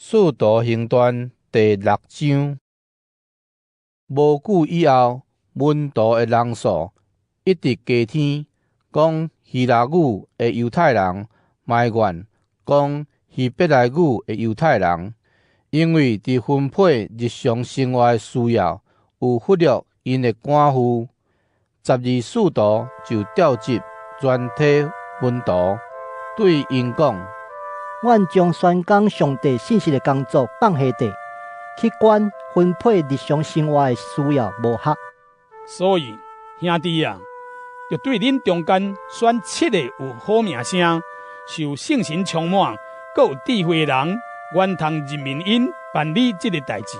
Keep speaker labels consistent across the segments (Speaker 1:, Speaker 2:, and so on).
Speaker 1: 使徒行傳第六章。無久以後，門徒的人數一直加添，講希臘語的猶太人嘛會願講希伯來語的猶太人，因為佇分配日常生活的需要，有忽略𪜶的寡婦。十二使徒就召集全體門徒，對𪜶講：
Speaker 2: 阮將宣講上帝信息的工作放下地，去管分配日常生活的需要無合。
Speaker 3: 所以，兄弟啊，著對恁中間選七个有好名聲、受聖神充滿、閣有智慧的人，阮通任命𪜶辦理這个代誌。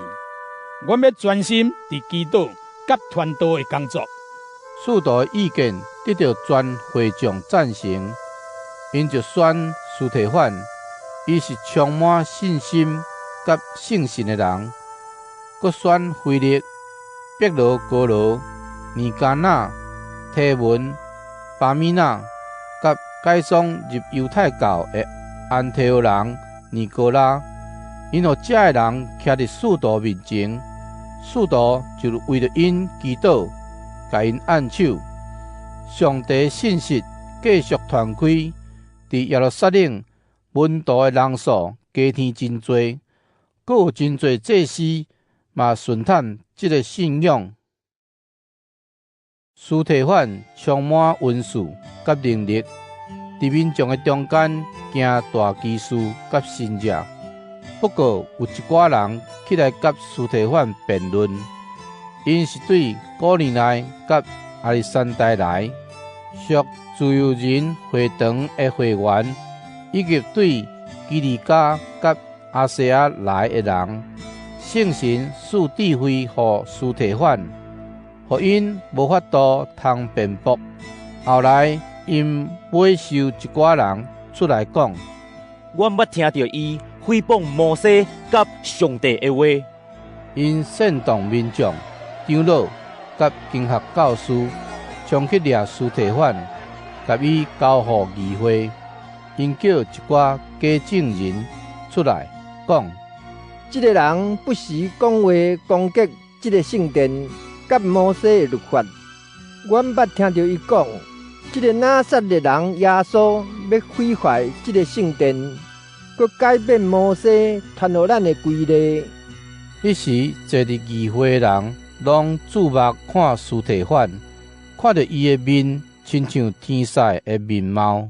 Speaker 3: 阮欲專心佇祈禱佮傳道的工作。
Speaker 1: 使徒的意見得著全會眾贊成，𪜶就選司提反，伊是充滿信心佮聖神的人，閣選腓力、伯羅哥羅、尼迦哪、提門、巴米納，佮改宗入猶太教的安提阿人尼哥拉。𪜶予遮的人徛佇使徒面前，使徒就為著𪜶祈禱，共𪜶按手。上帝信息繼續傳開，佇耶路撒冷門徒的人數加添真濟，閣有真濟祭司嘛順探這个信仰。司提反充滿恩賜佮能力，佇民眾的中間行大奇事佮神跡。不過有一寡人起來佮司提反辯論，𪜶是對古利奈佮亞歷山大來，屬自由人會堂的會員，以及對基利家佮亞細亞來的人。聖神賜智慧予司提反，予𪜶無法度通辯駁。後來𪜶買收一寡人出來講：
Speaker 4: 阮捌聽著伊誹謗摩西佮上帝的話。
Speaker 1: 𪜶煽動民眾、長老佮經學教師，衝去掠司提反，共伊交予議會。𪜶叫一寡假證人出來講：
Speaker 5: 這个人不時講話攻擊這个聖殿佮摩西的律法。阮捌聽著伊講，這个拿撒勒人耶穌欲毀壞這个聖殿，閣改變摩西傳予咱的規例。
Speaker 1: 彼時坐佇議會的人攏注目看司提反，看著伊的面親像天使的面貌。